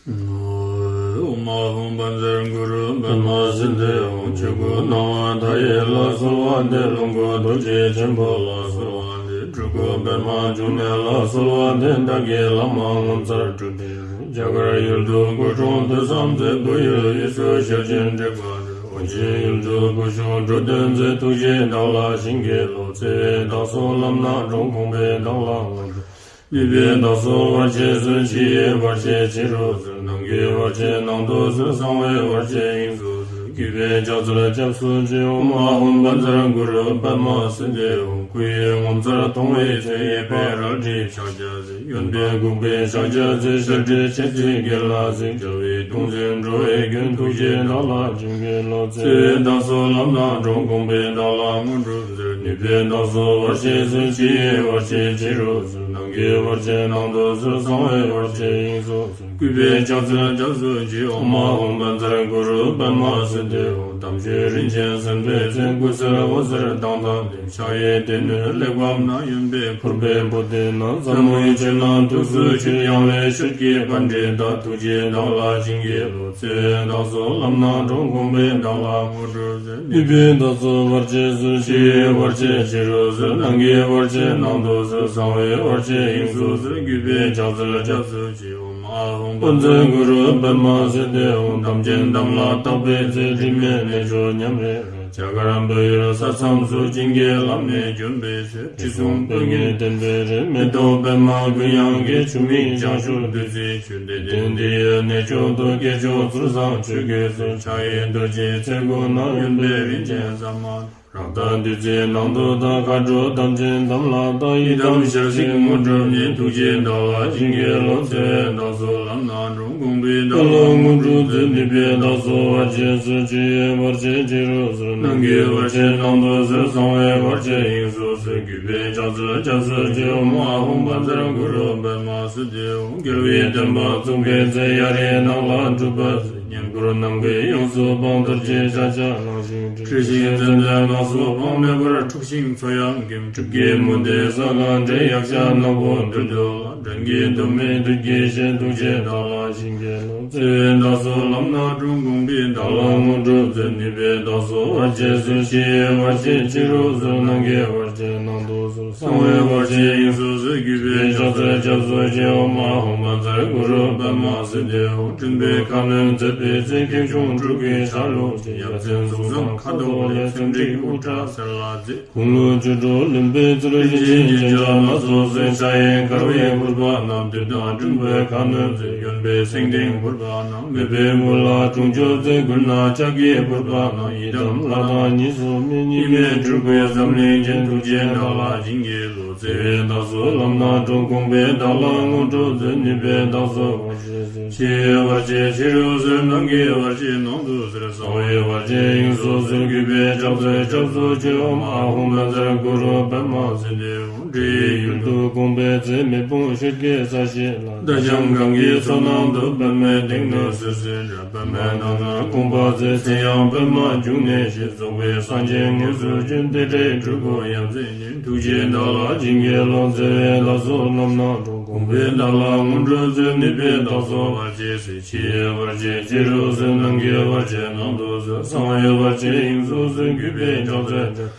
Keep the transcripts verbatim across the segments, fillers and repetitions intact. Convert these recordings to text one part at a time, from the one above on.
ཨོཾ་ཨཱཿཧཱུྃ་བཛྲ་གུ་རུ་པདྨ་སིདྡྷི་ཧཱུྃ། ཆོས་སྐུ་སྣང་བ་མཐའ་ཡས་ལ་གསོལ་བ་འདེབས། ལོངས་སྐུ་རྡོ་རྗེ་ཆེན་པོ་ལ་གསོལ་བ་འདེབས། སྤྲུལ་སྐུ་པདྨ་འབྱུང་གནས་ལ་གསོལ་བ་འདེབས། བདག་གི་བླ་མ་ངོ་མཚར་སྤྲུལ་པའི་རྒྱ་གར་ཡུལ་དུ་སྐུ་འཁྲུངས་ཐོས་བསམ་མཛད། བོད་ཡུལ་དབུས་སུ་ཞལ་བྱོན་དྲེགས་པ་འཁྲུགས། ཨོ་རྒྱན་ཡུལ་དུ་སྐུ་གཞུང་འགྲོ་དོན་མཛད། ཐུགས་རྗེས་བདག་ལ་བྱིན་གྱིས་རློབས། བརྩེ་བས་བདག་སོགས་ལམ་སྣ་དྲོངས། དགོངས་པས་བདག་ལ་དངོས་གྲུབ། ནུས་པས་བདག་སོགས་བར་ཆད་སོལ། ཕྱི་ཡི་བར་ཆད་ཕྱི་རུ་སོལ། ནང་གི་བར་ཆད་ནང་དུ་སོལ། གསང་བའི་བར་ཆད་དབྱིངས་སུ་སོལ། གུས་པས་ཕྱག་འཚལ་སྐྱབས་སུ་མཆི། ཨོཾ་ཨཱཿཧཱུྃ་བཛྲ་གུ་རུ་པདྨ་སིདྡྷི་ཧཱུྃ། སྐུ་ཡི་ངོ་མཚར་མཐོང་བའི་ཚེ། གཡས་པས་རལ་གྲིའི་ཕྱག་རྒྱ། གཡོན་པས་འགུགས་པའི་ཕྱག་རྒྱ་མཛད། ཞལ་བགྲད་མཆེ་གཙིགས་དགེ་ལ་གཟིགས། རྒྱལ་བའི་གདུང་འཛིན་འགྲོ་བའི་མགོན། ཐུགས་རྗེས་བདག་ལ་བྱིན་གྱིས་རློབས། བརྩེ་བས་བདག་སོགས་ལམ་སྣ་དྲོངས། དགོངས་པས་བདག་ལ་དངོས་གྲུབ་སྩོལ། ནུས་པས་བདག་སོགས་བར་ཆད་སོལ། ཕྱི་ཡི་བར་ཆད་ཕྱི་རུ་སོལ། ནང་གི་བར་ཆད་ནང་དུ་སོལ། གསང་བའི་བར་ཆད་དབྱིངས་སུ་སོལ། གུས་པས་ཕྱག་འཚལ་སྐྱབས་སུ་མཆི། ཨོཾ་ཨཱཿཧཱུྃ་བཛྲ་གུ་རུ་པདྨ་སིདྡྷི་ཧཱུྃ། དམ་ཆོས་རིན་ཆེན་སེམས་དཔའི་རྩལ། སྐུ་གསལ་འོད་ཟེར་མདངས་དང་ལྡན། ཕྱག་གཡས་སྡེ་སྣོད་གླེགས་བམ་བསྣམས། གཡོན་པས་ཕུར་པའི་པུ་སྟི་བསྣམས། ཟབ་མོའི་ཆོས་རྣམས་ཐུགས་སུ་ཆུད། ཡང་ལེ་ཤོད་ཀྱི་པཎྜི་ཏ། ཐུགས་རྗེས་བདག་ལ་བྱིན་གྱིས་རློབས། བརྩེ་བས་བདག་སོགས་ལམ་སྣ་དྲོངས། དགོངས་པས་བདག་ལ་དངོས་གྲུབ་སྩོལ། ནུས་པས་བདག་སོགས་བར་ཆད་སོལ། ཕྱི་ཡི་བར་ཆད་ཕྱི་རུ་སོལ། ནང་གི་བར་ཆད་ནང་དུ་སོལ། གསང་བའི་བར་ཆད་དབྱིངས་སུ་སོལ། གུས་པས་ཕྱག་འཚལ་སྐྱབས་སུ་མཆི། ཨོཾ་ཨཱཿཧཱུྃ་བཛྲ་གུ་རུ་པདྨ་སིདྡྷི་ཧཱུྃ། དམ་ཅན་དམ་ལ་བཏགས་པའི་ཚེ། དྲི་མེད་གནས་མཆོག་ཉམས་རེ་རེ། རྒྱ་གར་བོད་ཡུལ་ས་མཚམས་སུ། བྱིན་གྱིས་བརླབས་ནས་བྱོན་པའི་ཚེ། དྲི་བསུང་སྤོས་ངད་ལྡན་པའི་རི། མེ་ཏོག་པདྨ་དགུན་ཡང་རྒྱས། ཆུ་མིག་བྱང་ཕྱོགས་བདུད་རྩིའི་ཆུ། བདེ་ལྡན་འདི་ཡི་གནས་མཆོག་ཏུ། སྐྱེས་མཆོག་ཚུལ་བཟང་ཆོས་ཀྱི་སྲོལ། ཕྱག་གཡས་རྡོ་རྗེའི་ཚལ་སྒོ་ན། གཡོན་པས་རིན་ཆེན་ཟ་མ་ཏོག། རཀྟ་བདུད་རྩིའི་ནང་དུ་དག། མཁའ་འགྲོ་དམ་ཅན་དམ་ལ་བཏགས། ཡི་དམ་ཞལ་གཟིགས་དངོས་གྲུབ་བརྙེས། ཐུགས་རྗེས་བདག་ལ་བྱིན་གྱིས་རློབས། བརྩེ་བས་བདག་སོགས་ལམ་སྣ་དྲོངས། དགོངས་པས་བདག་ལ་དངོས་གྲུབ་སྩོལ། ནུས་པས་བདག་སོགས་བར་ཆད་སོལ། ཕྱི་ཡི་བར་ཆད་ཕྱི་རུ་སོལ། ནང་གི་བར་ཆད་ནང་དུ་སོལ། གསང་བའི་བར་ཆད་དབྱིངས་སུ་སོལ། གུས་པས་ཕྱག་འཚལ་སྐྱབས་སུ་མཆི། ཨོཾ་ཨཱཿཧཱུྃ་བཛྲ་གུ་རུ་པདྨ་སིདྡྷི་ཧཱུྃ། རྒྱལ་བའི་བསྟན་པ་བཙུགས་པའི་ཚེ། གཡའ་རིའི་ནགས་ལ་སྒྲུབ་པ་མཛད། བསྙེན་བཀུར་ནམ་མཁའི་དབྱིངས་སུ་སྤངས། རྡོ་རྗེ་ཤཱཀྱ་གླིང་ཞིང་བྲན། ཁྲོས་ཤིང་ཙན་དན་སྔགས་སུ་སྤངས། མེ་འབར་འཁྲུགས་ཤིང་མཚོ་ཡང་འགེམས། སྲིབ་ཀྱི་མུ་སྟེགས་ས་གང་བསྒྲལ། ཡཀྴ་ནག་པོ་འདུལ་དུ་ལ། བྲན་གྱི་གདོད་མའི་བདུད་ཀྱི་གཤེད། ཐུགས་རྗེས་བདག་ལ་བྱིན་གྱིས་རློབས། བརྩེ་བས་བདག་སོགས་ལམ་སྣ་དྲོངས། དགོངས་པས་བདག་ལ་དངོས་གྲུབ་སྩོལ། ནུས་པས་བདག་སོགས་བར་ཆད་སོལ། ཕྱི་ཡི་བར་ཆད་ཕྱི་རུ་སོལ། ནང་གི་བར་ཆད་ནང་དུ་སོལ། གསང་བའི་བར་ཆད་དབྱིངས་སུ་སོལ། གུས་པས་ཕྱག་འཚལ་སྐྱབས་སུ་མཆི། ཨོཾ་ཨཱཿཧཱུྃ་བཛྲ་གུ་རུ་པདྨ་སིདྡྷི་ཧཱུྃ། སྤྲུལ་པའི་ཁ་གནོན་མཛད་པའི་ཚེ། ཁེངས་སྐྱུང་འབྲུག་གི་ཆ་ལུགས་ཅན། ཡབ་མཚན་གཟུགས་བཟང་ཁ་དོག་ལེགས། ཚེམས་འགྲིག་དབུ་སྐྲ་སེར་ལ་མཛེས། དགུང་ལོ་བཅུ་དྲུག་ལོན་པའི་ཚུལ། རིན་ཆེན་རྒྱན་ཆ་སྣ་ཚོགས་གསོལ། ཕྱག་གཡས་འཁར་བའི་ཕུར་པ་བསྣམས། བདུད་དང་འགྲན་པའི་ཁ་གནོན་མཛད། གཡོན་པས་སེང་ལྡེང་ཕུར་པ་བསྣམས། མོས་པའི་བུ་ལ་དྲུང་ཆོས་མཛད། མགུལ་ན་ལྕགས་ཀྱི་ཕུར་པ་བསྣམས། ཡི་དམ་ལྷ་དང་གཉིས་སུ་མེད། གཉིས་མེད་སྤྲུལ་སྐུའི་འཛམ་གླིང་རྒྱན། ཐུགས་རྗེས་བདག་ལ་བྱིན་གྱིས་རློབས། བརྩེ་བས་བདག་སོགས་ལམ་སྣ་དྲོངས། དགོངས་པས་བདག་ལ་དངོས་གྲུབ་སྩོལ། ནུས་པས་བདག་སོགས་བར་ཆད་སོལ། ཕྱི་ཡི་བར་ཆད་ཕྱི་རུ་སོལ། ནང་གི་བར་ཆད་ནང་དུ་སོལ། གསང་བའི་བར་ཆད་དབྱིངས་སུ་སོལ། གུས་པས་ཕྱག་འཚལ་སྐྱབས་སུ་མཆི། ཨོཾ་ཨཱཿཧཱུྃ་བཛྲ་གུ་རུ་པདྨ་སིདྡྷི་ཧཱུྃ། འདྲེ་ཡི་ཡུལ་དུ་དགོངས་པའི་ཚེ། མེ་དཔུང་ཤོད་ཀྱི་ས་གཞི་ལ། ཟླ་གྲངས་གང་གི་མཚོ་ནང་དུ། པདྨའི་སྟེང་ན་བསིལ་བསིལ་འདྲ། པདྨའི་ནང་ན་དགོངས་པ་མཛད། ཚེ་ཡང་པདྨ་འབྱུང་གནས་བཞིན། རྫོགས་པའི་སངས་རྒྱས་དངོས་སུ་བྱོན། རྟེན་འབྲེལ་འགྲུབ་པོ་ཡ་མཚན་ཉིད། ཐུགས་རྗེས་བདག་ལ་བྱིན་གྱིས་རློབས། བརྩེ་བས་བདག་སོགས་ལམ་སྣ་དྲོངས། དགོངས་པས་བདག་ལ་དངོས་གྲུབ་སྩོལ། ནུས་པས་བདག་སོགས་བར་ཆད་སོལ། ཕྱི་ཡི་བར་ཆད་ཕྱི་རུ་སོལ། ནང་གི་བར་ཆད་ནང་དུ་སོལ། གསང་བའི་བར་ཆད་དབྱིངས་སུ་སོལ། གུས་པས་ཕྱག་འཚལ་ཕྱག་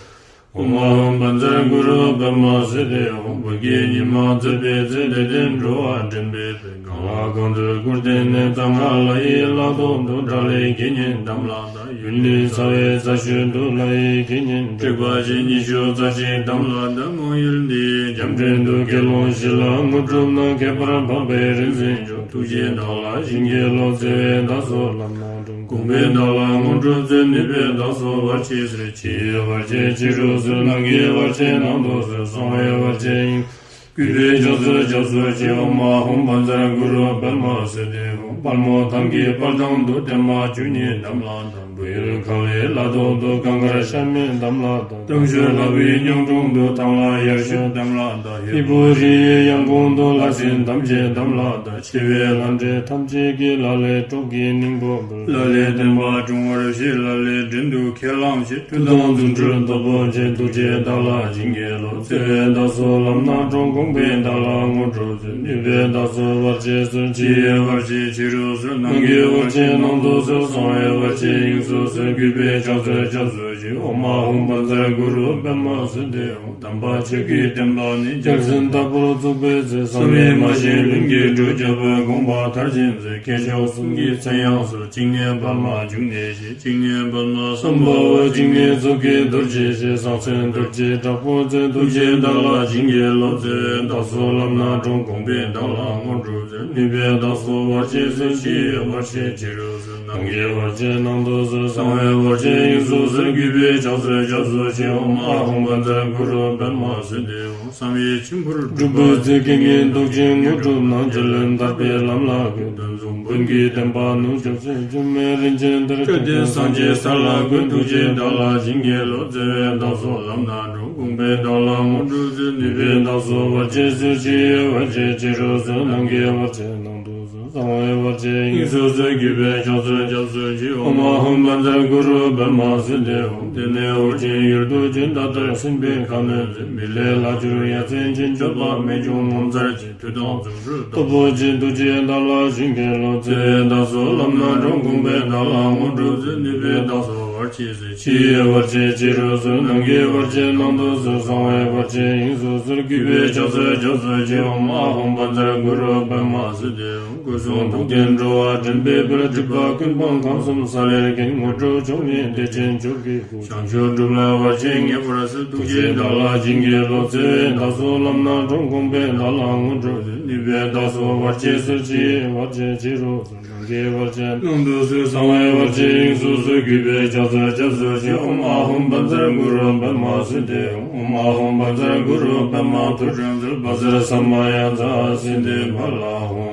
ཨོཾ་ཨཱཿཧཱུྃ་བཛྲ་གུ་རུ་པདྨ་སིདྡྷི་ཧཱུྃ། བོད་ཀྱི་ཉི་མ་མཛད་པའི་ཚེ། བདེ་ལྡན་འགྲོ་བ་འདྲེན་པའི་དཔལ། གང་ལ་གང་འདུལ་སྐུར་བསྟན་ནས། གཙང་ཁ་ལ་ཡི་ལ་ཐོག་ཏུ། དགྲ་ལྷའི་དགེ་བསྙེན་དམ་ལ་བཏགས། ཡུལ་ནི་ཚ་བའི་རྩ་ཤོད་དུ། ལྷ་ཡི་དགེ་བསྙེན་དྲེགས་པ་ཆེ་ཉི་ཤུ་རྩ་གཅིག་དམ་ལ་བཏགས། མང་ཡུལ་འདི་ཡི་རྒྱ་འདྲེན་དུ། དགེ་སློང་བཞི་ལ་དངོས་གྲུབ་གནང་། ཁྱད་པར་འཕགས་པའི་རིག་འཛིན་མཆོག། ཐུགས་རྗེས་བདག་ལ་བྱིན་གྱིས་རློབས། བརྩེ་བས་བདག་སོགས་ལམ་སྣ་དྲོངས། དགོངས་པས་བདག་ལ་དངོས་གྲུབ་སྩོལ། ནུས་པས་བདག་སོགས་བར་ཆད་སོལ། ཕྱི་ཡི་བར་ཆད་ཕྱི་རུ་སོལ། ནང་གི་བར་ཆད་ནང་དུ་སོལ། གསང་བའི་བར་ཆད་དབྱིངས། གུས་པས་ཕྱག་འཚལ་སྐྱབས་སུ་མཆི། ཨོཾ་ཨཱཿཧཱུྃ་བཛྲ་གུ་རུ་པདྨ་སིདྡྷི་ཧཱུྃ། དཔལ་མོ་ཐང་གི་དཔལ་ཐང་དུ། བརྟན་མ་བཅུ་གཉིས་དམ་ལ་བཏགས། གཡོན་གང་བའི་ལ་ཐོག་ཏུ་གངས་དཀར་ཤ་མེད་དམ་ལ་བཏགས། དམ་ཆོས་ལྷ་བུའི་སྙིང་དྲུང་དུ་དང་ལ་ཡར་ཞུ་དམ་ལ་བཏགས། ཧི་བོ་རི་ཡི་ཡང་གོང་དུ་ལྷ་སྲིན་ཐམས་ཅད་དམ་ལ་བཏགས། ཆེ་བའི་ལྷ་འདྲེ་ཐམས་ཅད་ཀྱིས་ལ་ལས་སྲོག་གི་སྙིང་པོ་འབུལ། ལ་ལས་བསྟན་པ་སྲུང་བར་བྱེད། ལ་ལས་བྲན་དུ་ཁས་བླངས་བྱེད། མཐུ་དང་རྫུ་འཕྲུལ་སྟོབས་པོ་ཆེ། ཐུགས་རྗེས་བདག་ལ་བྱིན་གྱིས་རློབས། བརྩེ་བས་བདག་སོགས་ལམ་སྣ་དྲོངས། དགོངས་པས་བདག་ལ་དངོས་གྲུབ་སྩོལ། ནུས་པས་བདག་སོགས་བར་ཆད་སོལ། ཕྱི་ཡི་བར་ཆད་ཕྱི་རུ་སོལ། ནང་གི་བར་ཆད་ནང་དུ་སོལ། གསང་བའི་བར་ཆད་དབྱིངས་སུ་སོལ། གུས་པས་ཕྱག་འཚལ་སྐྱབས་སུ་མཆི། ཨོཾ་ཨཱཿཧཱུྃ་བཛྲ་གུ་རུ་པདྨ་སིདྡྷི་ཧཱུྃ། དམ་པ་ཆོས་ཀྱི་བསྟན་པ་ནི། རྒྱལ་མཚན་ལྟ་བུར་བཙུགས་པའི་ཚེ། བསམ་ཡས་མ་བཞེངས་ལྷུན་གྱིས་གྲུབ། རྒྱལ་པོའི་དགོངས་པ་མཐར་ཕྱིན་ཚེ། སྐྱེས་མཆོག་གསུམ་གྱི་མཚན་ཡང་གསོལ། བཅིངས་ནས་པདྨ་འབྱུང་གནས་བཞེངས། བཅིངས་ནས་པདྨ་སམྦྷ་ཝ། བཅིངས་ནས་གཙུག་གི་རྡོ་རྗེ་བཞེངས། གསང་མཚན་རྡོ་རྗེ་དྲག་པོ་རྩལ། ཐུགས་རྗེས་བདག་ལ་བྱིན་གྱིས་རློབས། བརྩེ་བས་བདག་སོགས་ལམ་སྣ་དྲོངས། དགོངས་པས་བདག་ལ་དངོས་གྲུབ་སྩོལ། ནུས་པས་བདག་སོགས་བར་ཆད་སོལ། ཕྱི་ཡི་བར་ཆད་ཕྱི་རུ་སོལ། ནང་གི་བར་ཆད་ནང་དུ་སོལ། གསང་བའི་བར་ཆད་དབྱིངས་སུ་སོལ། གུས་པས་ཕྱག་འཚལ་སྐྱབས་སུ་མཆི། ཨོཾ་ཨཱཿཧཱུྃ་བཛྲ་གུ་རུ་པདྨ་སིདྡྷི་ཧཱུྃ། བསམ་ཡས་མཆིམས་ཕུར་སྒྲུབ་པའི་ཚེ། དགེ་བསྙེན་མདོག་ཅན་དངོས་གྲུབ་སྣང་། རྗེ་བློན་ཐར་པའི་ལམ་ལ་བཀོད། དོན་མཚུངས་བོན་གྱི་བསྟན་པ་ནུབ་སྐྱོབ་ཚེ། སྒྱུ་མའི་རིན་ཆེན་གཏེར་སྐྱོང་སྟེ། སངས་རྒྱས་ས་ལ་བཀོད། ཐུགས་རྗེས་བདག་ལ་བྱིན་གྱིས་རློབས། བརྩེ་བས་བདག་སོགས་ལམ་སྣ་དྲོངས། དགོངས་པས་བདག་ལ་དངོས་གྲུབ་སྩོལ། ནུས་པས་བདག་སོགས་བར་ཆད་སོལ། ཕྱི་ཡི་བར་ཆད་ཕྱི་རུ་སོལ། ནང་གི་བར་ཆད་ནང་དུ་སོལ། གསང་བའི་བར་ཆད་དབྱིངས་སུ་སོལ། གུས་པས་ཕྱག་འཚལ་སྐྱབས་སུ་མཆི། ཨོཾ་ཨཱཿཧཱུྃ་བཛྲ་གུ་རུ་པདྨ་སིདྡྷི་ཧཱུྃ། དེ་ནས་འོད་ཆེན་གཡུལ་དུ་བྱོན། མཐའ་དར་སྲིན་པོའི་ཁ་གནོན་མཛད། མི་ལས་ལྷག་གྱུར་ཡ་མཚན་ཅན། སྤྱོད་པ་རྨད་བྱུང་ངོ་མཚར་ཅན། མཐུ་དང་རྫུ་འཕྲུལ་སྟོབས་པོ་ཆེ། ཐུགས་རྗེས་བདག་ལ་བྱིན་གྱིས་རློབས། བརྩེ་བས་བདག་སོགས་ལམ་སྣ་དྲོངས། དགོངས་པས་བདག་ལ་དངོས་གྲུབ་སྩོལ། ནུས་པས་བདག་སོགས་བར་ཆད་སོལ། ཕྱི་ཡི་བར་ཆད་ཕྱི་རུ་སོལ། ནང་གི་བར་ཆད་ནང་དུ་སོལ། གསང་བའི་བར་ཆད་དབྱིངས་སུ་སོལ། གུས་པས་ཕྱག་འཚལ་སྐྱབས་སུ་མཆི། ཨོཾ་ཨཱཿཧཱུྃ་བཛྲ་གུ་རུ་པདྨ་སིདྡྷི་ཧཱུྃ། སྐུ་གསུང་ཐུགས་ལྡན་འགྲོ་བ་འདྲེན་པའི་དཔལ། སྒྲིབ་པ་ཀུན་སྤངས་ཁམས་གསུམ་ས་ལེར་མཁྱེན། དངོས་གྲུབ་མཆོག་བརྙེས་བདེ་ཆེན་མཆོག་གི་སྐུ། བྱང་ཆུབ་སྒྲུབ་ལ་བར་ཆད་ངེས་པར་སེལ། ཐུགས་རྗེས་བདག་ལ་བྱིན་གྱིས་རློབས། བརྩེ་བས་བདག་སོགས་ལམ་སྣ་དྲོངས། དགོངས་པས་བདག་ལ་དངོས་གྲུབ་སྩོལ། ནུས་པས་བདག་སོགས་བར་ཆད་སོལ། ཕྱི་ཡི་བར་ཆད་ཕྱི་རུ་སོལ། ནང་གི་བར་ཆད་ནང་དུ་སོལ། གསང་བའི་བར་ཆད་དབྱིངས་སུ་སོལ། གུས་པས་ཕྱག་འཚལ་སྐྱབས་སུ་མཆི། ཨོཾ་ཨཱཿཧཱུྃ་བཛྲ་གུ་རུ་པདྨ་སིདྡྷི་ཧཱུྃ། ཨོཾ་ཨཱཿཧཱུྃ་བཛྲ་གུ་རུ་པདྨ་ཐུགས་སྲས་རྩལ། བཛྲ་ས་མ་ཡ་ཛཿསིདྡྷི་ཕ་ལ་ཧཱུྃ།